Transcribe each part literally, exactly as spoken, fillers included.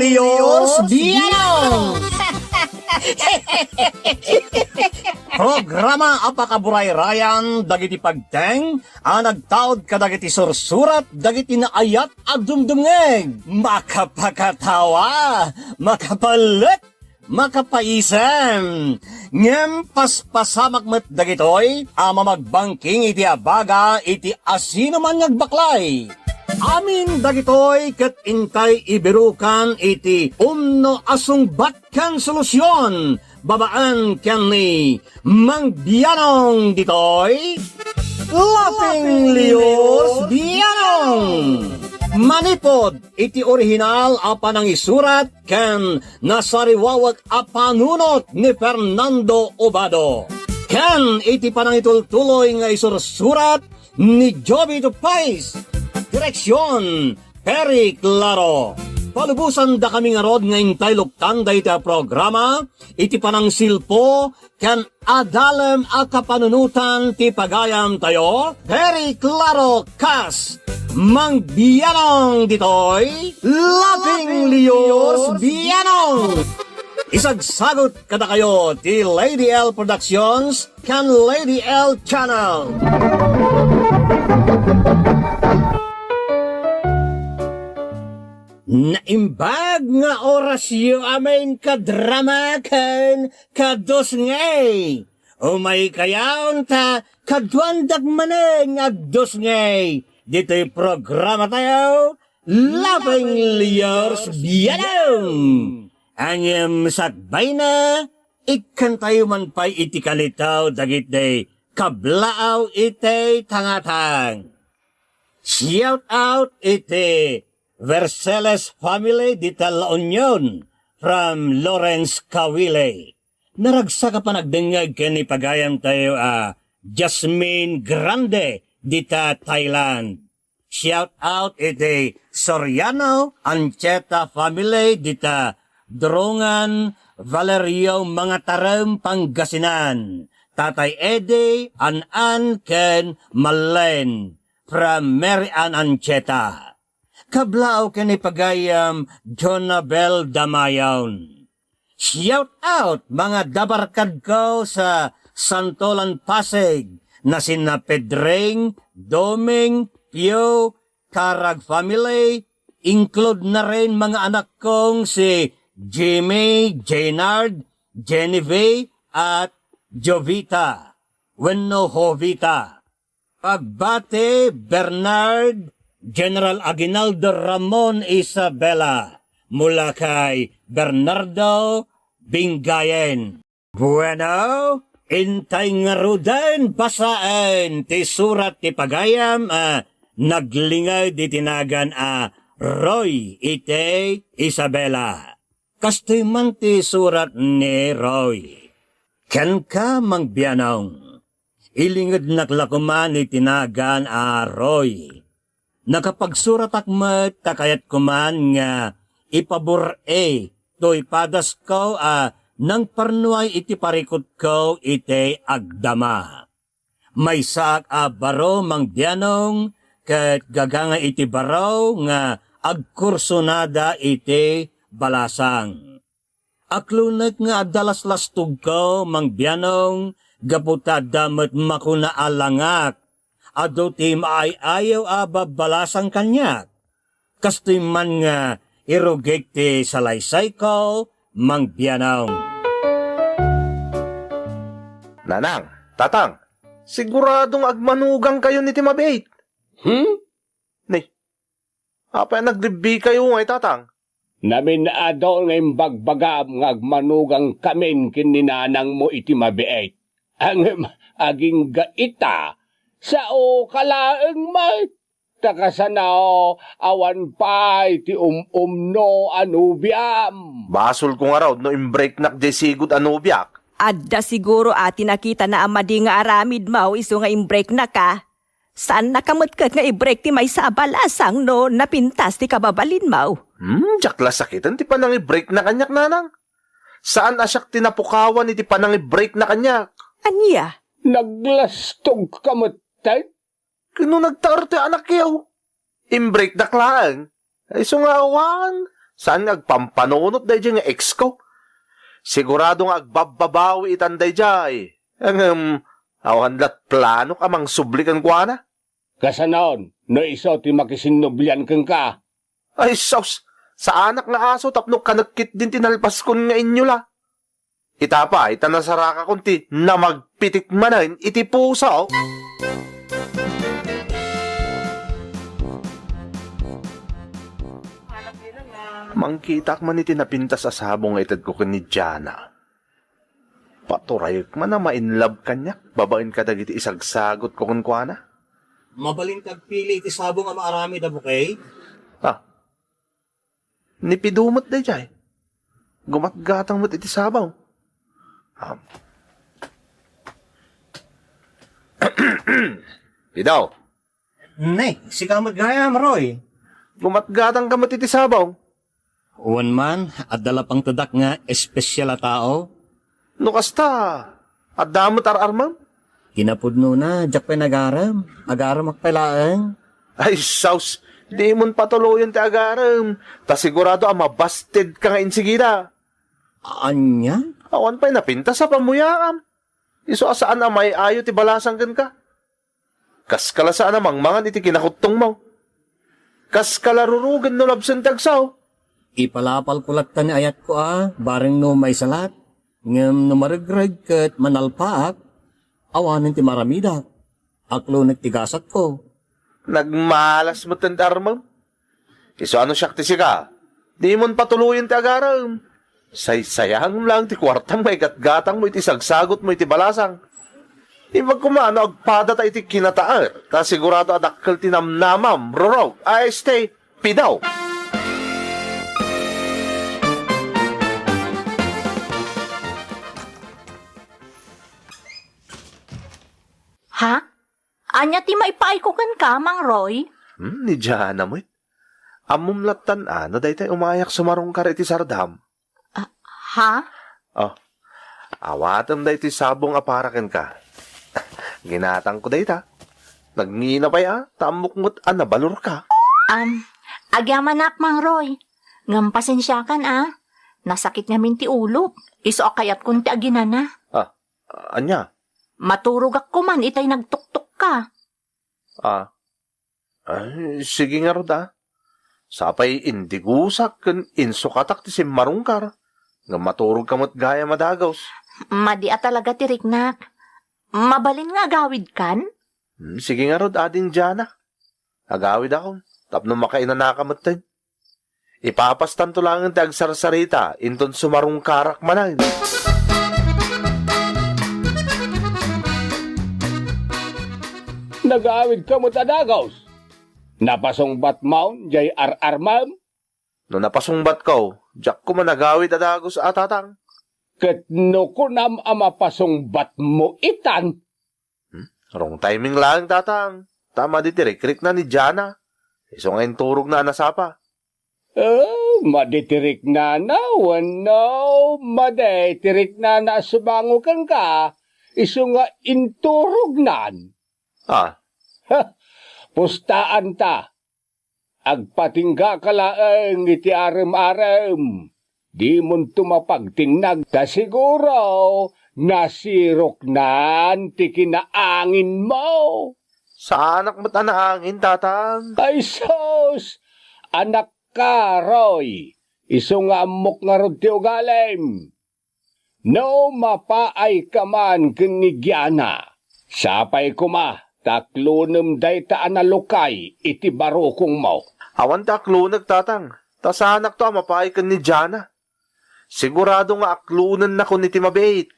Dios bilang! Programa a pakaburayrayan dagiti pagteng a nagtaud kadagiti sursurat dagiti naayat a dumdumngeg. Makapakatawa, makapalek, makapaisem. Ngem paspasamak met dagitoy a mamagbangking iti abaga iti asinoman nga agbaklay. Amin dagitoy ket intay ibirukan iti umno a sungbat ken solusion babaen ken ni Mang Bianong ditoy Laping Lios Bianong. Manipod iti orihinal a panangisurat ken nasariwawek a panunot ni Fernando Obado, ken iti panangitultuloy nga isursurat ni Joby Tupais. Direksion, Perry Claro. Palubosan dakami ngarud nga intay luktan dayta a programa iti panangsilpo ken adalem a kapanunotan ti pagayamtayo, Perry Claro kas Mang Bianong ditoy, Laping Lios Bianong. Isagsagut kadakayo ti Lady L Productions ken Lady L Channel. Naimbag nga orasyo amin kadrama ken kadusngay. Umaykayon ta kaduandak manen nga agdusngay ditoy programatayo, Laping Lios Bianong. Ngem sakbayna, ikkantayo man pay iti kalitaw dagiti kablaaw iti tangatang. Shout out iti Verceles family dita La Union from Lawrence Kawili. Naragsak a panagdengngeg ken ni pagayamtayo a Jasmine Grande dita Thailand. Shout out iti Soriano Ancheta family dita Durungan, Valerio, Mangatarem, Pangasinan. Tatay Eddie, An-an, ken Mallen from Mary Ann Ancheta. Kablaaw ken ni pagayam Jonabel Damayon. Shout out, mga dabarkadko sa Santolan, Pasig, na sina Pedring, Doming, Pio, Karag family, include na rin mga anak kong si Jimmy, Jaynard, Genevieve, at Jovita, wenno Jovita. Pagbati, Bernard, General Aguinaldo Ramon Isabela, mula kay Bernardo Bingayen. Bueno, intay ngaruden basaen ti surat ti pagayam a naglinged iti nagan a Roy iti Isabela. Kastoy man ti surat ni Roy. Kenka, Mang Bianong, ilingednak la koman iti nagan a Roy. Nakapagsuratak met ta kayat koman nga ipabur-i toy padasko a nangparnuay iti parikutko iti agdama. Maysaak a baro, Mang Bianong, ket gagangay iti baro nga agkursunada iti balasang. Aklonek nga adda laslastogko, Mang Bianong, gapu ta adda met makuna a langak. Adu ti maay-ayaw a babbalasang kaniak. Kastoy man nga irugik ti salaysayko, Mang Bianong. Nanang, Tatang, sigurado nga agmanugangkayon iti mabiit. Hmm? Ni, apay a nagribbikayo ngay, Tatang? Namin-ado nga imbagbagam nga agmanugangkamin ken ni nanangmo iti mabiit. Ngem agingga ita, saoka laeng met. Ta kasano, awan pay ti um-umno a nobiam. Basolko ngarud no imbreaknak diay sigud a nobiak. Adda siguro a ti nakitana a madi nga aramidmo isu nga imbreaknaka. Saannaka met ket nga i-break ti maysa a balasang no napintas ti kababalinmo. Hmm, diak la sakiten ti panangi-breakna kaniak, Nanang. Saan a siak ti napukawan iti panangi-breakna kaniak. Ania? Naglastogka metten? Ken no nagtaer ti anakyo, imbreakdak laeng. Isu nga awan, Saan nga agpampanunot daydiay nga ex ko? Sigurado nga agbabbabawi itan daydiay. Ngem, awan lat planok a mangsubli kenkuana. Kasanon, no isu ti makisinnublian kenka? Ay, sus! Saanak nga aso tapno kanek ketdin ti nalpaskon nga inyula. Ita pay, ta nasarakakon ti namagpitik manen iti puso. Mangkitaak man iti napintas a sabong nga itedko ken ni Jana. Paturayek man a ma-in love kaniak babaen kadagiti isagsagutko kenkuana. Mabalin ti agpili iti sabong a maaramid a bouquet? Ah. Ni Pido met daydiay. Gumatgatang met iti sabong. Ah. Pido. Ne, sika met gayam, Roy. Gumatgatang ka met iti sabong. Wen man, adda la pangtedak nga espesyal a tao. No kasta, adda met ar-armem? Kinapudnona, diak pay nagarem. Agaremak pay laeng. Ay, sus! Dimon patuloyen ti agarem. Ta sigurado a mabasted ka nga insigida. Ania? Awan pay napintas a pamuyaam. Isu a saan a may-ayo ti balasang kenka. Kaskala saan a mangmangan iti kinakuttongmo. Kaskala rurugen no labsen ti agsao. Ipalapalko latta ni ayatko a, bareng no maysa lat. Ngem no maregreg ket manalpaak, awanen ti maramidak. Aklonek ti gasatko. Nagmalas met ti armem. Isu a no siak ti sika, dimon patuloyen ti agarem. Saysayangem laeng ti kuartam nga igatgatangmo iti sagsagutmo iti balasang. Imbag koma no agpadata iti kinataer, ta sigurado a dakkel ti namnamam, Rorog, a este, Pido. Ha? Ania ti maipaayko kenka, Mang Roy? Hmm, ni Jana met. Ammom lattan a no daytay umayak sumarungkar iti sardam. Ah, ha? Oh, awatem daytoy sabong a para kenka. Ginatangko dayta. Nagngina pay a, ta ammok met a nabalorka. Am, agyamanak, Mang Roy. Ngem pasensiakan a. Nasakit ngamin ti ulok. Isu a kayatkon ti aginana. Ah, ania? Maturogak koman itay nagtuktokka. Ah. Ay, sige ngarud, ah. Sapay indigusak ken insukatak ti simmarungkar. Ngem maturogka met gayam a dagus. Madi a talaga ti riknak. Mabalin nga agawidkan? Hmm, sige ngarud, Ading Jana. Agawidakon, tapno makainanaka metten. Ipapastanto laeng ti agsarsarita inton sumarungkarak manen. Nagawidka met a dagus. Napasungbatmon diay ar-armem? No napasungbatko, diak koma nagawid a dagus a, Tatang. Ket no kunam a mapasungbatmo itan, Hmm? Wrong timing laeng, Tatang. Ta madi ti rikrikna ni Jana. Isu nga inturogna a nasapa. Oh, madi ti riknana wenno madi ti riknana a sumango kenka, isu nga inturognan? Ah. Ha, pustaanta. Agpatinggaka laeng iti arem-arem. Dimonto mapagtinnag ta siguro nasiroknan ti kinaanginmo. Saanak met a naangin, Tatang. Ay sus! Anakka, Roy. Isu nga ammok ngarud ti ugalim. No mapaayka man ken ni Giana, sapay koma ta aklonem dayta a nalukay iti barukongmo. Awan ti aklonek, Tatang, ta saanakto a mapaay ken ni Giana. Sigurado nga aklonennakon iti mabiit.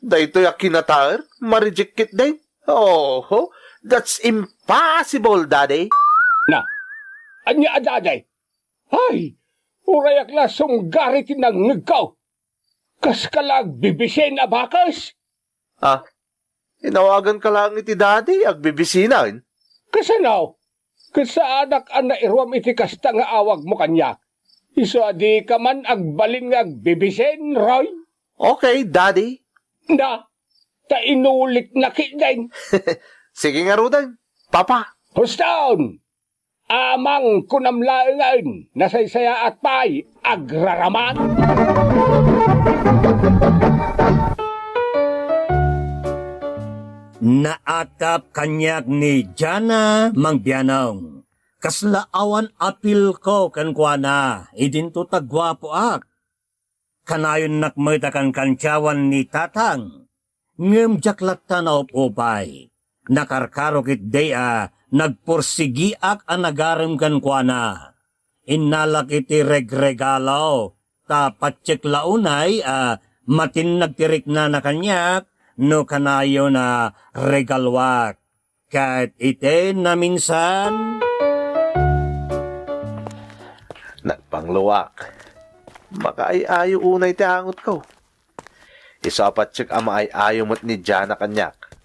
Daytoy a kinataer, ma-reject ketdin. Oh, that's impossible, Daddy. Na, ania a Daddy? Ay, urayak la sumgar iti nangngegko. Kaska la agbibisin a bakes? Ah, inawaganka laeng iti Daddy, agbibisinen? Kasano? Ket saanak a nairuam iti kasta nga awagmo kaniak. Isu a dika man agbalin nga agbibisin, Roy? Okay, Daddy. Na, ta inulikna ketdin. Sige ngaruden, Papa. Huston! Amang, kunam laengen, nasaysayaat pay agraraman. Naatap kaniak ni Jana Mangbianong. Kasla awan apilko kenkuana, idinto ta guapoak. Kanayonnak met a kankantiawan ni Tatang, ngem diak latta naupupay. Nakarkaro ketdi a nagpursigiak a nagarem kenkuana. Innalak iti regregalo, ta patiek la unay a matin nagtiriknana kaniak no kanayon a regaloak. Ket iti naminsan, nagpangluak. Makaay-ayo unay ti angotko. Isu a patiek a maay-ayo met ni Jana kaniak.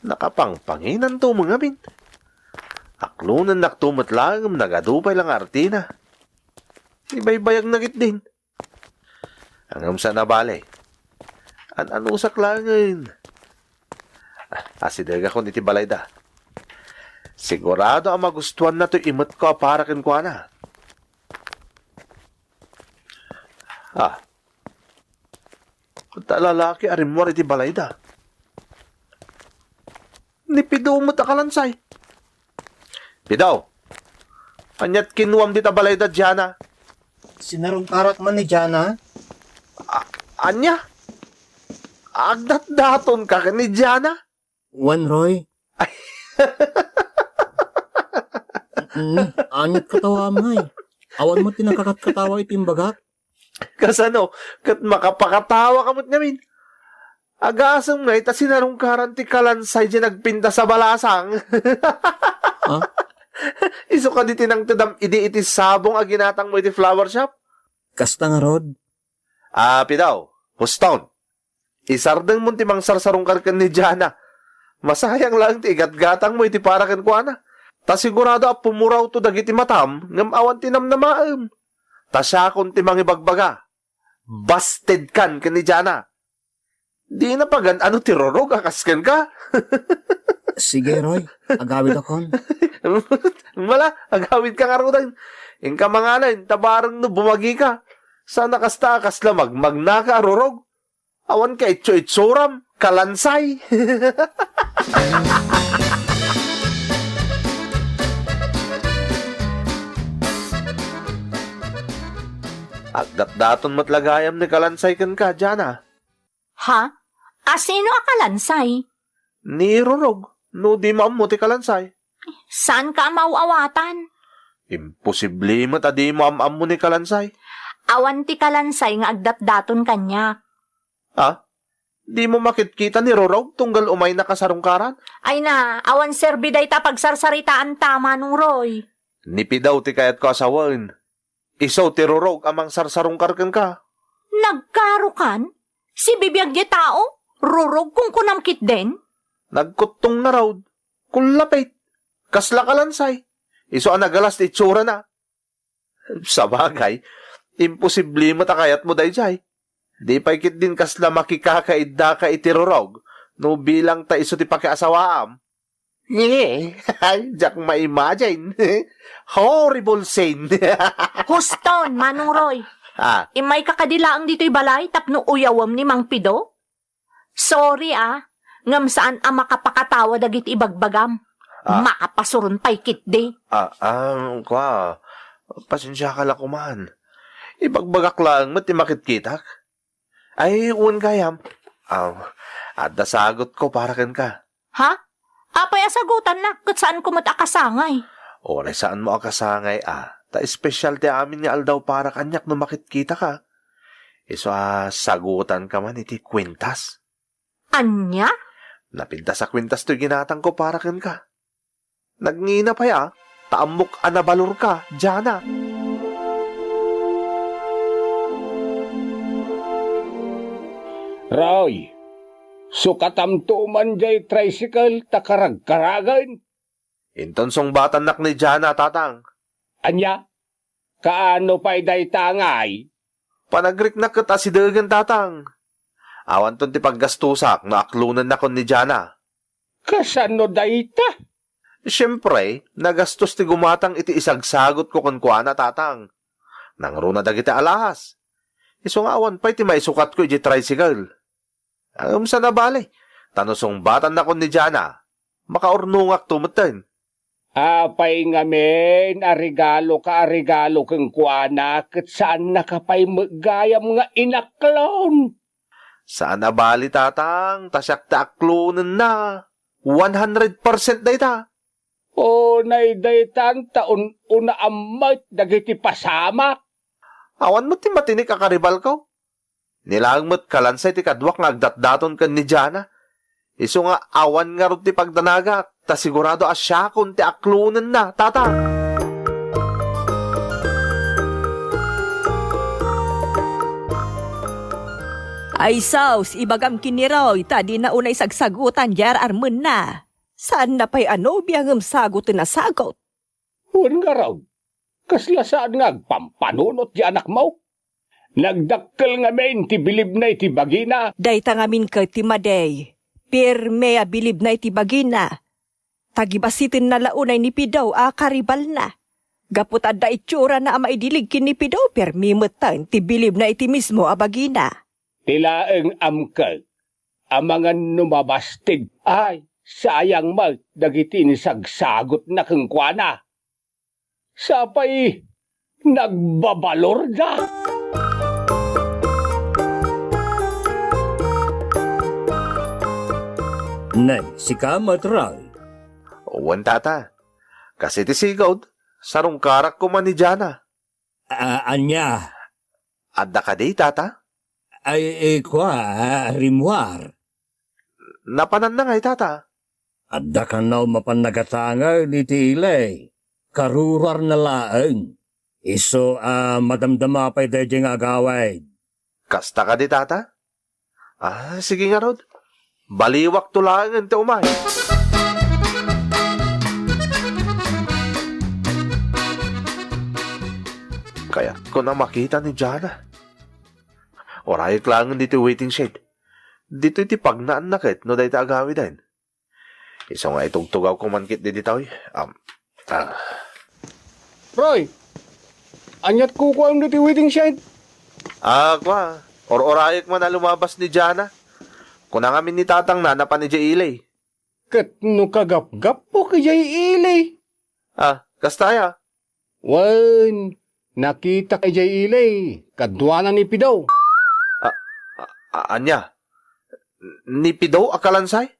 Nakapangpanginanto ngamin. Aklonennakto met laeng ngem nagadu pay la nga artina. Ibaybayagna ketdin. Ngem saan a bale. An-anusak laengen. Ah, asidegakon iti balayda. Sigurado a magustuanna toy imetko a para kenkuana. Ah. Ta lalaki a rimmuar iti balayda. Ni Pido met a kalansay. Pido, aniat kinuam dita balayda, Jana? Sinarungkarak man ni Jana. A-, ania? Agdatdatonka ken ni Jana? Wen, Roy. Ay. Mm, aniat katawaam, ay. Awan met ti nakakatkatawa iti imbagak. Kasano? Ket makapakatawa ka met ngamin. Agasem ngay ta sinarungkaran ti kalansay diay nagpintas a balasang. Ah? Isu kadi ti nangtedam idi iti sabong a ginatangmo iti flower shop? Kasta ngarud. Ah, Pido, huston. Isardengmon ti mangsarsarungkar ken ni Jana. Masayang laeng ti igatgatangmo iti para kenkuana. Ta sigurado a pumurawto dagiti matam ngem awan ti namnamaem. Ta siakon ti mangibagbaga. Bastedkan ken ni Jana. Dina pagan-ano ti rurog a kas kenka? Sige, Roy. Agawidakon. Mala, agawidka ngaruden. Inka manganen, ta bareng no bumagika. Saan a kasta a kasla magmagnaka a rurog. Awan ka itsu-itsuram, kalansay. Agdatdaton met la gayam ni kalansay kenka, Jana. Ha? Asino a kalansay? Ni Rurog, no dimo ammo ti kalansay. Saanka a maaw-awatan? Imposible met a dimo am-ammo ni kalansay. Awan ti kalansay nga agdatdaton kaniak. Ha? Dimo makitkita ni Rurog tunggal umayna kasarungkaran? Ay na, awan serbi dayta pagsarsaritaanta, Manong Roy. Ni Pido ti kayatko a sawen. Isu ti Rurog a mangsarsarungkar kenka. Nagkarokan? Sibibiag ti tao? Rurog kunkunam ketdin? Nagkuttong ngarud. Kullapit. Kasla kalansay. Isu a nagalas ti itsurana. Sabagay, imposible met a kayatmo daydiay. Di pay ketdin kasla makikakaiddaka iti Rurog no bilang ta isu ti pakiasawaam. Ay, diak ma-imagine. Horrible scene. Huston, Manong Roy. Ah. Immayka kadi laeng ditoy balay tapno uyawem ni Mang Pido? Sorry, ah, ngem saan a makapakatawa dagiti ibagbagam. Ah. Makapasuron pay ketdi. Ah, ah, kua, pasensiaka la koman. Ibagbagak laeng met ti makitkitak. Ay, wen gayam. Aw, adda sagutko para kenka. Ha? Apay a sagutannak ket saanko met a kasangay? Uray saanmo a kasangay a, ta espesyal ti amin nga aldaw para kaniak no makitkitaka. Isu a sagutanka man iti kuentas. Ania? Napintas a kuentas toy ginatangko para kenka. Nagngina pay a, ta ammok a nabalorka, Jana. Roy, sukatamto man diay tricycle ta karagkaragen. Inton sungbatannak ni Jana, Tatang. Ania? Kaano pay dayta ngay? Panagriknak ket asidegen, Tatang. Awanton ti paggastosak no aklonennakon ni Jana. Kasano dayta? Siempre, nagastos ti gumatang iti isagsagutko kenkuana, Tatang. Nangruna dagiti alahas. Isu nga awan pay ti maisukatko idiay tricycle. Ngem saan a bale, ta no sungbatan nakon ni Jana, makaurnongakto metten. Apay ngamin a regaloka a regalo kenkuana ket saannaka pay met gayam nga inaklon? Saan a bale, Tatang, ta siak ti aklonenna. One hundred percent dayta. Unay daytan ta un-unaam met dagiti pasamak. Awan met ti matinik a karibalko. Ni laeng met kalansay ti kaduak nga agdatdaton ken ni Jana. Isu nga awan ngarud ti pagdanagak, ta sigurado a siakon ti aklonenna, Tatang. Ay sus, ibagam ken ni Roy ta dina unay sagsagutan diay ar-armenna. Saanna pay a nobia ngem sagoten a sagot. Wen ngarud, kasla saan nga agpampanunot ti anakmo? Nagdakkel ngamin ti bilibna iti bagina. Dayta ngamin ket ti madi. Pirme a bilibna iti bagina. Tagibasitenna la unay ni Pidaw a karibalna. Gapu ta adda itsurana a maidilig ken ni Pidaw, pirme metten ti bilibna iti mismo a bagina. Ti laeng amkek, amangan no mabastig. Ay, sayang met dagiti insagsagutna kenkuana. Sapay nagbabalorda. Nay, sika met, Roy? Wen, Tata. Kas iti sigud, sarungkarak koma ni Jana. A-, ania? Adda kadi, Tata? Ay, eh, kua, rimmuar. Napananna ngay, Tata? Adda kano mapan nagatangen iti ili. Karuruarna laeng. Isu a madamdama pay daydiay nga agawid. Kasta kadi, Tata? Ah, sige ngarud. Baliwakto laengen ti umay. Kayatko a makita ni Jana. Urayek laengen ditoy waiting shed. Ditoy ti pagnaanna ket no dayta agawiden. Isu nga itugtugawko man ketdi ditoy. Am, ah. Roy, ania't kukuam ditoy waiting shed? Ah, kua, ur-urayek man a lumabas ni Jana. Kuna ngamin ni Tatangna a napan idiay ili. Ket no kagapgapok idiay ili? Ah, kasta aya? Wen, nakitak idiay ili, kaduana ni Pidaw. A-, a-, a-, ania? Ni Pidaw a kalansay?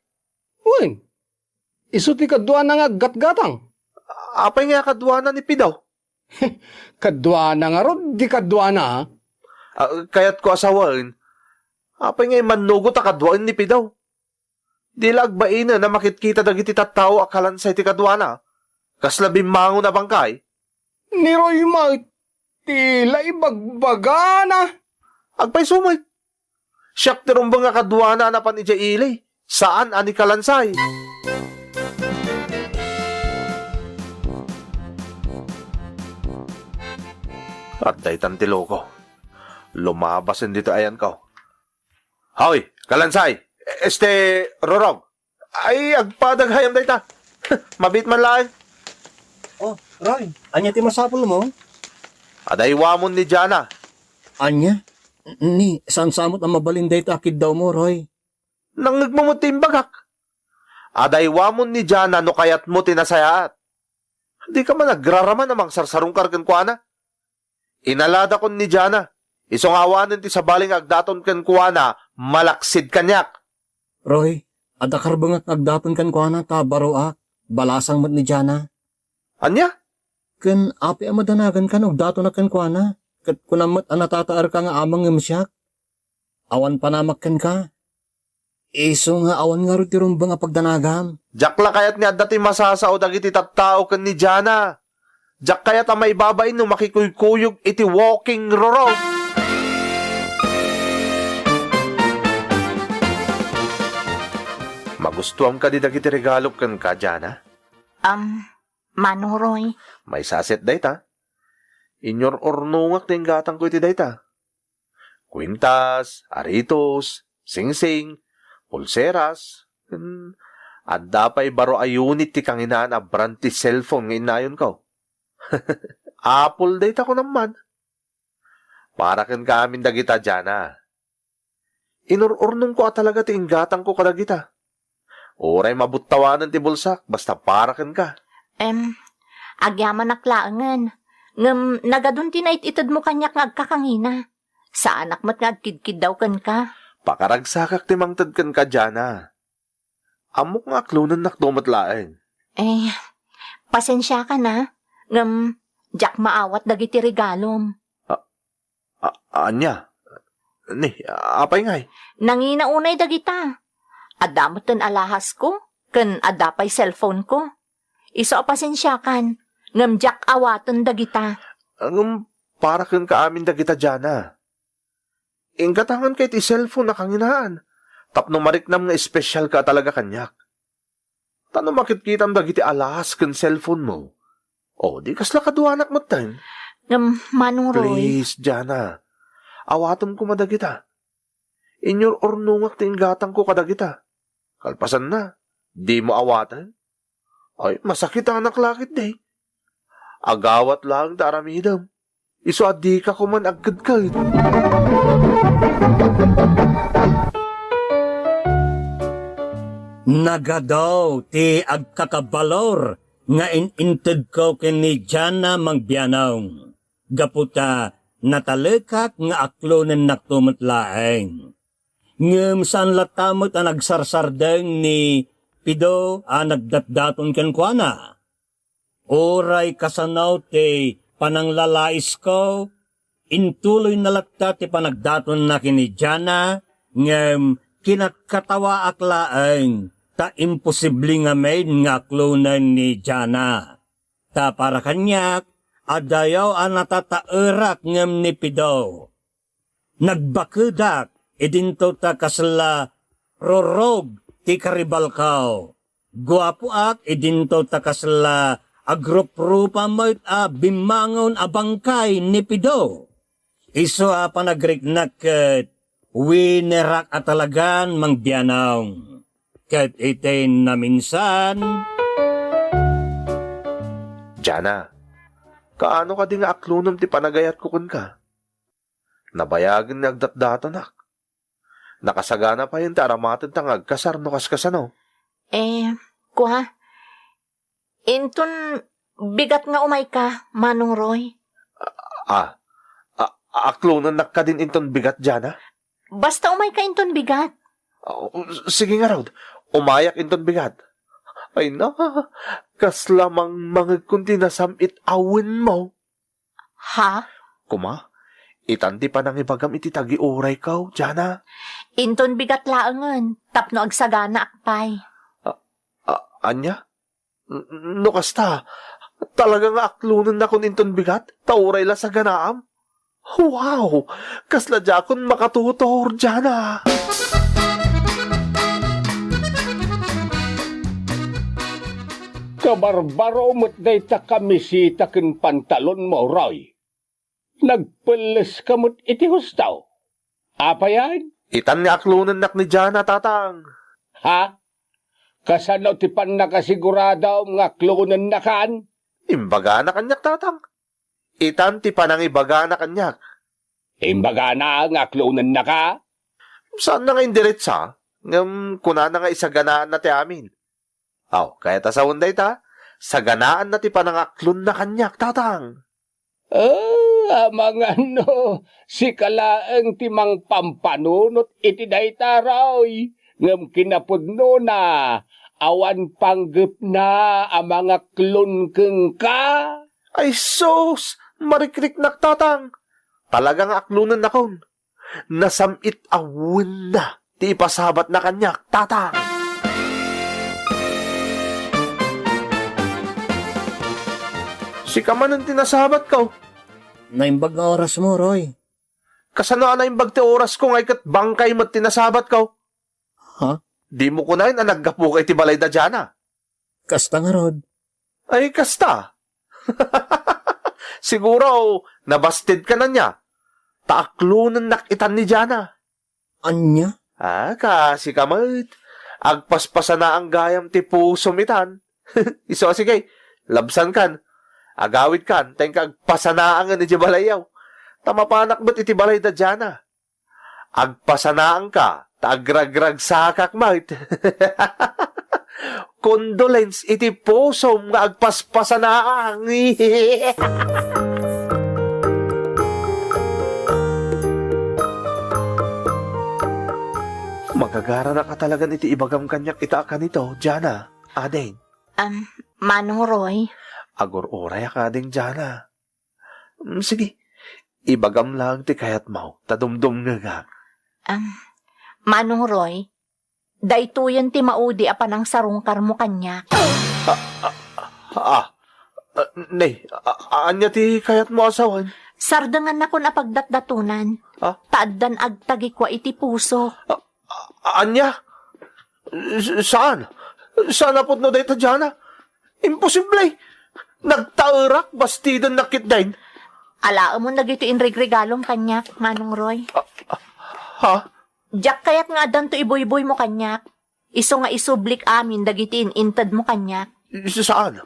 Wen, isu ti kaduana nga aggatgatang. Apay nga kaduana ni Pidaw? Kaduana ngarud ti kaduana. Ah, kayatko a sawen, apay nga immannugot a kaduaen ni Pidaw? Di la agbainen a makitkita dagiti tattao a kalansay ti kaduana. Kasla bimmangon a bangkay. Ni Roy met, ti la ibagbagana. Agpayso met. Siak ti rumbeng a kaduana a napan idiay ili. Saan a ni kalansay. Adda itan ti loko. Lumabasen ditoy ayanko. Hoy, kalansay! Este, Rorog! Ay, agpadag gayam dayta. Mabiit man laeng. Oh, Roy, ania ti masapulmo? Adaywamon ni Jana. Ania? Ni, saan sa met a mabalin dayta a kiddawmo, Roy? Nangngegmo met ti imbagak. Adaywamon ni Jana no kayatmo ti nasayaat. Dika man agraraman a mangsarsarungkar kenkuana. Inaladakon ni Jana, isu nga awanen ti sabali nga agdaton kenkuana, malaksid kaniak. Roy, adda karbengak nga agdaton kenkuana ta baroak, balasang met ni Jana. Ania? Ken apay a madanaganka no agdatonak kenkuana, ket kunam met a natataerka nga amang ngem siak? Awan panamak kenka. Isu nga awan ngarud ti rumbeng a pagdanagam. Diak la kayat nga adda ti masasao dagiti tattao ken ni Jana. Diak kayat a maibabain no makikuykuyog iti walking rorog. Magustuam kadi dagiti regalok kenka, Jana? Am, Manong Roy. Maysa a set dayta. Inyor-urnongak ti inggatangko iti dayta. Kuintas, aritos, singsing, pulseras, ken Adda pay baro a unit ti kanginaan a brand ti cellphone nga innayonko. Apple dayta, kunam man. Para kenka amin dagita, Jana. Inur-urnongko a talaga ti inggatangko kadagita. Uray mabuttawanen ti bulsak, basta para kenka. Em, agyamanak laengen. Ngem nagadun ti naititedmo kaniak nga agkakangina. Saanak met nga agkidkiddaw kenka. Pakaragsakak ti mangted kenka, Jana. Ammok nga aklonennakto met laeng. Eh, pasensiakan a. Ngem, diak maawat dagiti regalom. A-, ania? Ni, apay ngay? Nangina unay dagita. Adda metten alahasko, ken adda pay cellphone ko. Isu a pasensiakan, ngem diak awaten dagita. Ngem para kenka amin dagita, Jana. Inggatanganka iti cellphone a kanginaan, tapno mariknam nga espesyalka a talaga kaniak. Ta no makitkitam dagiti alahas ken cellphone mo, o di kasla kaduanak metten. Ngem, Manong Roy. Please, Jana. Awatem koma dagita. Inyur-urnongak ti inggatangko kadagita. Kalpasanna, dimo awaten? Ay, masakitanak la ketdi. Agawat laeng ta aramidem. Isu a dika koman agkedked. Nagadu ti agkakabalor nga in-intedko ken ni Jana, Mang Bianong, gapu ta natalekak nga aklonennakto met laeng. Ngem saan latta met a nagsarsardeng ni Pido a nagdatdaton kenkuana. Uray kasano ti pananglalaisko, intuloyna latta ti panagdatonna ken ni Jana, ngem kinatkatawaak laeng ta imposible ngamin nga aklonen ni Jana. Ta para kaniak, adayo a natataerak ngem ni Pido. Nagbakedak idinto ta kasla rurog ti karibalko. Guapoak idinto ta kasla agruprupa met a bimmangon a bangkay ni Pido. Isu a panagriknak ket winerak a talagan, Mang Bianong. Ket iti naminsan, Jana, kaano kadi nga aklonem ti panagayatko kenka? Nabayagen nga agdatdatonak. Nakasagana payen ti aramatenta nga agkasar no kaskasano. Eh, kua, inton bigat nga umayka, Manong Roy. Ah, ah, aklonennak kadin inton bigat, Jana? Basta umayka inton bigat. Oh, sige ngarud, umayak inton bigat. Ay na, kasla mangmangegkon ti nasam-it a wenmo. Ha? Kuma, itan ti panangibagam iti tagiurayko, Jana. Inton bigat laengen, tapno agsaganaak pay. A-, a-, ania? N-, no kasta, talaga nga aklonennakon inton bigat, ta uray la saganaam? Wow! Kasla diakon makatutor, Jana! Kabarbaro met dayta kamiseta ken pantalonmo, Roy. Nagpelleska met iti husto. Apayen? Itan nga aklonennak ni Jana, Tatang. Ha? Kasano ti pannakasiguradom nga aklonennakan? Imbagana kaniak, Tatang. Itan ti panangibagana kaniak. Imbagana nga aklonennaka? Saanna nga indiretsa, ngem kunana nga isaganaanna ti amin. Aw, kayat a sawen dayta, saganaanna ti panangaklonna kaniak, Tatang. Ah, amangan no, sika laeng ti mangpampanunot iti dayta, Roy, ngem kinapudnona, awan panggepna a mangaklon kenka. Ay sus, marikriknak, Tatang. Talaga nga aklonennakon. Nasam-it a wenna ti ipasabatna kaniak, Tatang. Sika manen ti nasabatko. Naimbag nga orasmo, Roy. Kasano a naimbag ti orasko nga iket bangkay met ti nasabatko? Ha? Dimo kunaen a naggapuka iti balay da Jana? Kasta ngarud. Ay, kasta. Siguro, nabastedka ania. Ta aklonennak itan ni Jana. Ania? Ah, kasika met. Agpaspasanaang gayam ti pusom itan. Isu a sige, labsankan. Agawidkan, ta inka agpasanaangen idiay balayyo. Ta mapanak met iti balayda, Jana. Agpasanaanka, ta agragragsakak met. Condolence iti pusom nga agpaspasanaang. Magagaranak a talagan iti ibagam kaniak ita a kanito, Jana, ading. Am, Manong Roy. Agur-urayak ading, Jana. Mm, sige, ibagam lang ti kayatmo, ta dumdumngegak. Am, Manong Roy, daytoyen ti maudi a panangsarungkarmo kaniak. Ah, ah, ah, ah, ne, a-, ania ti kayatmo a sawen? Sardengannakon a pagdatdatonan. Ah? Ta addan agtagikua iti puso. Ah, ah, ania? S-, saan? Saan a pudno dayta, Jana? Imposible! Nagtaerak, bastidennak ketdin. Alaemon dagitoy inregregalom kaniak, Manong Roy. Ah, ah, ha? Diak kayat nga addanto ibuyboymo kaniak. Isu nga isublik amin dagiti in-intedmo kaniak. Sa-, saan?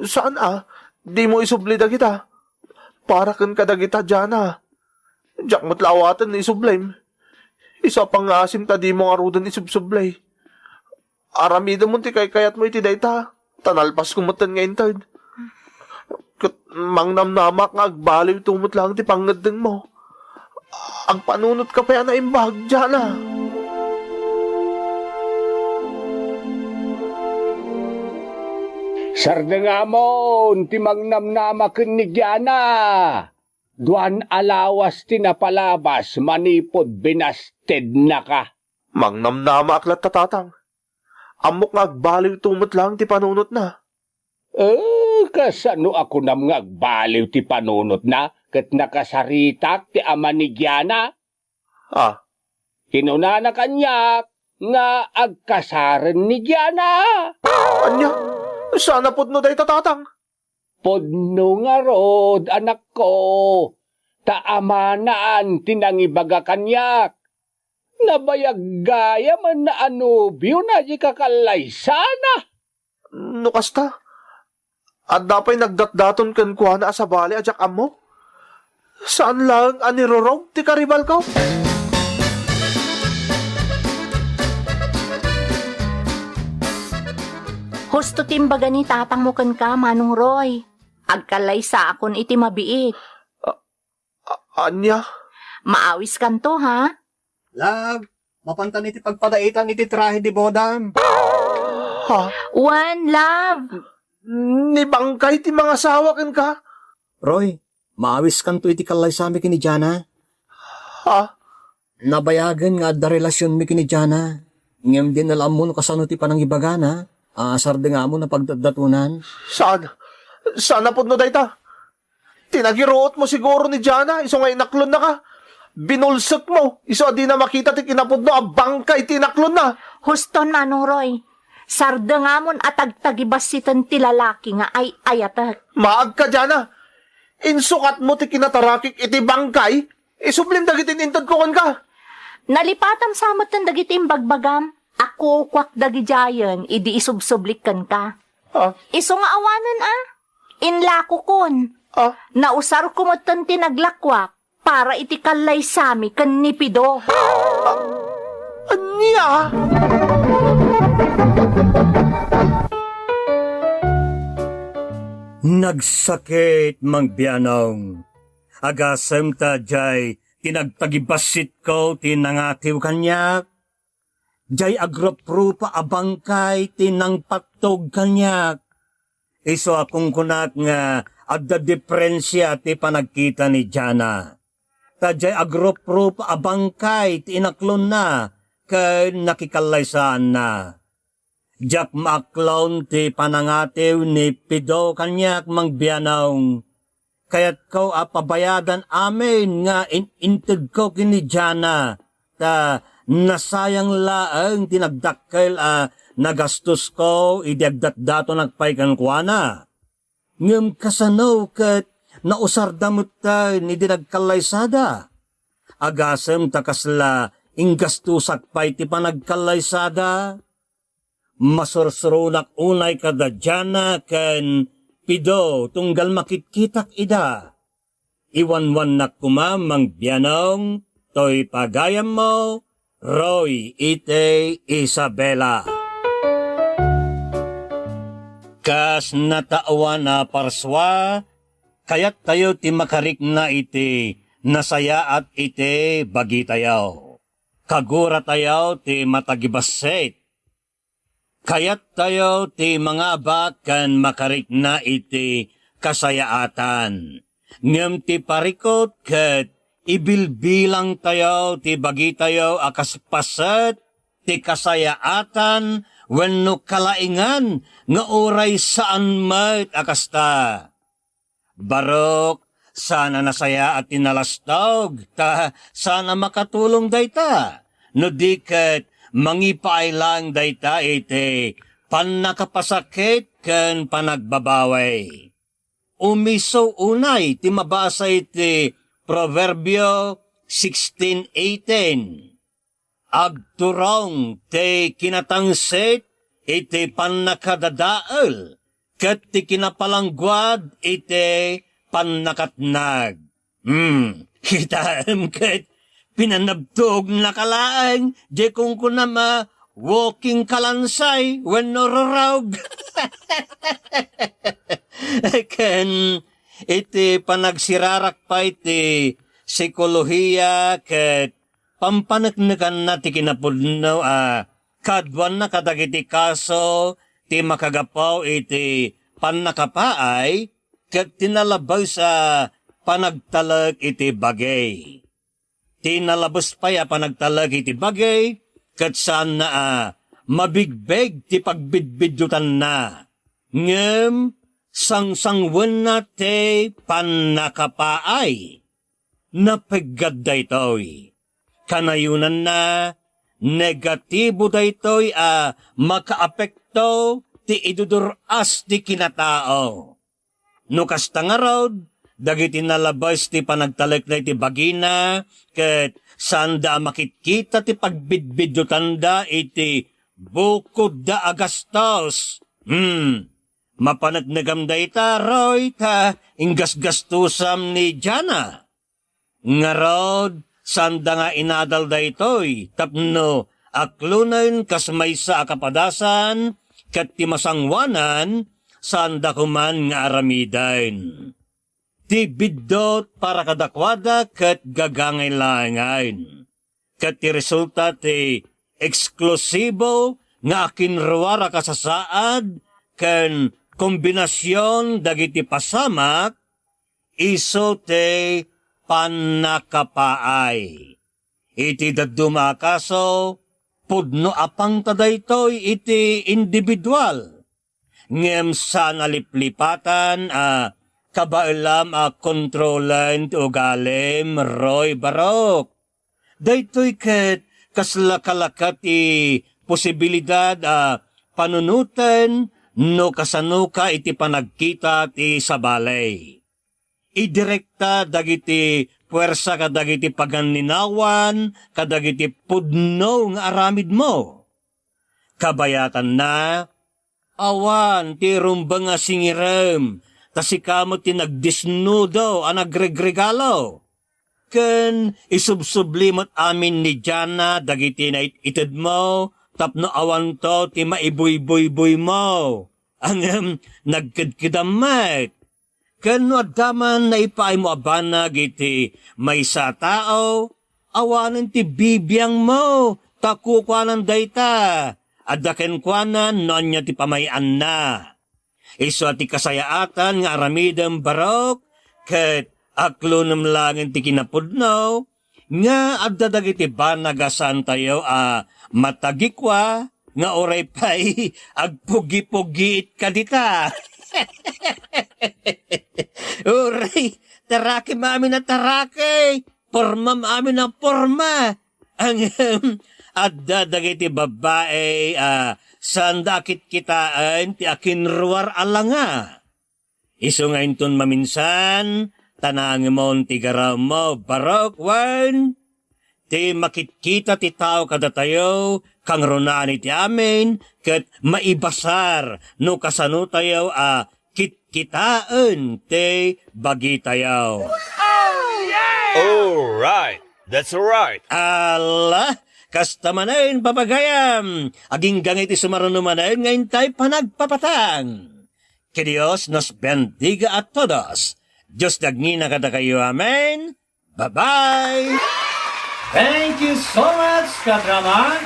Saan a? Dimo isubli dagita. Para ken kadagita, Jana. Diak met la awaten no isublim. Isu a pangngaasim ta dimo ngaruden isubsubli. Aramidemon ti kaykayatmo iti dayta, ta nalpasko metten nga inted. Ket mangnamnamak nga agbaliwto met laeng ti pangngeddengmo. Agpanunotka pay a naimbag, Jana. Sardengamon ti mangnamnama ken ni Jana. Duan a lawas ti napalabas manipud binastednaka. Mangnamnamaak latta, Tatang. Ammok nga agbaliwto met laeng ti panunotna. Eh, kasano a kunam nga agbaliw ti panunotna ket nakasaritak ti ama ni Giana? Ah. Kinunana kaniak nga agkasaren ni Giana. Ania? Saan a pudno dayta, Tatang? Pudno ngarud, anakko, ta amanaan ti nangibaga kaniak. Nabayag gayam a nobiona diay kakallaysana. No kasta, adda pay nagdatdaton kenkuana a sabali a diak ammo? Saan laeng a nirurog ti karibalko? Husto ti imbaga ni tatangmo kenka, Manong Roy. Agkallaysaakon iti mabiit. A-, ania? Maawiskanto, ha? Love, mapantan iti pagpadaitan iti trahe de bodam. Ha? Wen, love. Ni bangkay ti mangasawa kenka? Roy, maawiskanto iti kallaysami ken ni Jana? Ha? Nabayagen nga adda relasionmi ken ni Jana, ngem dina la ammo no kasano ti panangibagana a sardengamon a pagdatdatonan. Saan? Saan a pudno dayta? Ti nagiruotmo siguro ni Jana, isu nga inaklonnaka. Binulsekmo, isu a dina makita ti kinapudno a bangkay ti inaklonna. Huston, Manong Roy. Sardengamon a tagtagibassiten ti lalaki nga ay-ayatek. Maagka, Jana. Insukatmo ti kinatarakik iti bangkay, isublim dagiti intedko kenka. Nalipatam sa metten dagiti imbagbagam a kukuak dagidiayen idi isubsublik kenka. Ah? Isu nga awanen a, inlakokon. Ah? Nausarko metten ti naglakuak para iti kallaysami ken ni Pido. Ah, ania? Nagsakit, Mang Bianong. Agasem ta diay ti nagtagibassitko ti nangatiw kaniak. Diay agruprupa a bangkay ti nangpattog kaniak. Isu a kunkunak nga adda diferensia ti panagkita ni Jana. Ta diay agruprupa a bangkay ti inaklonna ken nakikallaysaanna. Diak maaklon ti panangatiw ni Pido kaniak, Mang Bianong. Kayatko a pabayadan amin nga in-intedko ken ni Jana, ta nasayang laeng ti nagdakkel a nagastosko idi agdatdatonak pay kenkuana. Ngem kasano ket nausarda metten idi nagkallaysada? Agasem ta kasla inggastosak pay ti panagkallaysada? Masursuronak unay kada Jana ken Pido tunggal makitkitak ida. Iwanwannak koma, Mang Bianong, toy pagayammo, Roy iti Isabela. Kas nataoan a parsua, kayattayo ti makarikna iti nasayaat iti bagitayo. Kaguratayo ti matagibassit. Kayattayo ti mangabak ken makarikna iti kasayaatan. Ngem ti parikut ket ibilbilangtayo ti bagitayo a kas paset ti kasayaatan wenno kalaingan nga uray saan met a kasta. Barok, saan a nasayaat ti nalastog, ta saan a makatulong dayta. No di ket, mangipaay laeng dayta iti pannakapasakit ken panagbabawi. Umiso unay ti mabasa iti Proverbio sixteen eighteen. Agturong ti kinatangsit iti pannakadadael, ket ti kinapalangguad iti pannakatnag. Hmm, kitaem ket pinanabtugnaka laeng, diay kunkunam a walking kalansay wenno rurog. Ken iti panagsirarak pay ti psikolohiya ket pampaneknekanna ti kinapudno a kaduanna kadagiti kaso ti makagapu iti pannakapaay ket ti nalabes a panagtalek iti bagi. Ti nalabes pay a panagtalek iti bagi ket saanna a mabigbeg ti pagbidbiddutanna, ngem sangsangwenna ti pannakapaay. Napeggad daytoy. Kanayonanna, negatibo daytoy a makaapekto ti idudur-as ti kinatao. No kasta ngarud, dagiti nalabes ti panagtalekna iti bagina, ket saanda a makitkita ti pagbidbiddutanda iti bukodda a gastos. Hmm, mapaneknekam dayta, Roy, ta inggasgastusam ni Jana. Ngarud, saanda nga inadal daytoy tapno aklonen kas maysa a kapadasan, ket ti masangoanan, saanda koman nga aramiden. Ti biddut para kadakuada ket gagangay laengen. Ket ti resulta ti eksklusibo nga akinruar a kasasaad ken kombinasion dagiti pasamak, isu ti pannakapaay. Iti dadduma a kaso, pudno a pangta daytoy iti individual. Ngem saan a liplipatan a kabaelam a kontrolen ti ugalim, Roy Barok. Daytoy ket kasla kalakat ti posibilidad a panunoten no kasanoka iti panagkita ti sabali. Idirekta dagiti puersa kadagiti paganninawan kadagiti pudno nga aramidmo. Kabayatanna, awan ti rumbeng a singirem, ta sika met ti nagdisnudo a nagregregalo. Ken isubsubli met amin ni Jana dagiti nait-itedmo tapno awanto ti maibuybuybuymo. Ngem nagkedkedam met. Ken no adda man naipaaymo a banag iti maysa a tao, awanen ti bibiangmo, ta kukuanan dayta. Adda kenkuana no ania ti pamay-anna. Isu a ti kasayaatan nga aramidem, Barok, ket aklonem laengen ti kinapudno, nga adda dagiti banag a saantayo a matagikua, nga uray pay agpugipugiit ka dita. Uray, tarakim amin a taraki, pormam amin a porma. Ngem, adda dagiti babbai a saanda a kitkitaen ti akinruar a langa. Isu nga inton maminsan, tanangemon ti garammo, Barok, wen ti makitkita ti tao kadatayo, kangrunaan iti amin, ket maibasar no kasanotayo a kitkitaen ti bagitayo. All right. That's all right. Ala, kasta manen, papagayam. Agingga nga iti sumaruno manen nga intay panagpapatang. Que Dios nos bendiga a todos. Dios dagngina kadakayo. Amen. Bye-bye. Thank you so much, kadrama.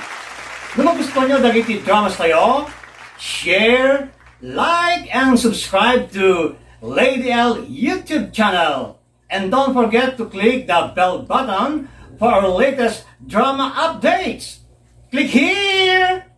No magustuhan nyo dagiti dramas tayo, share, like, and subscribe to Lady L YouTube channel. And don't forget to click the bell button for our latest drama updates. Click here!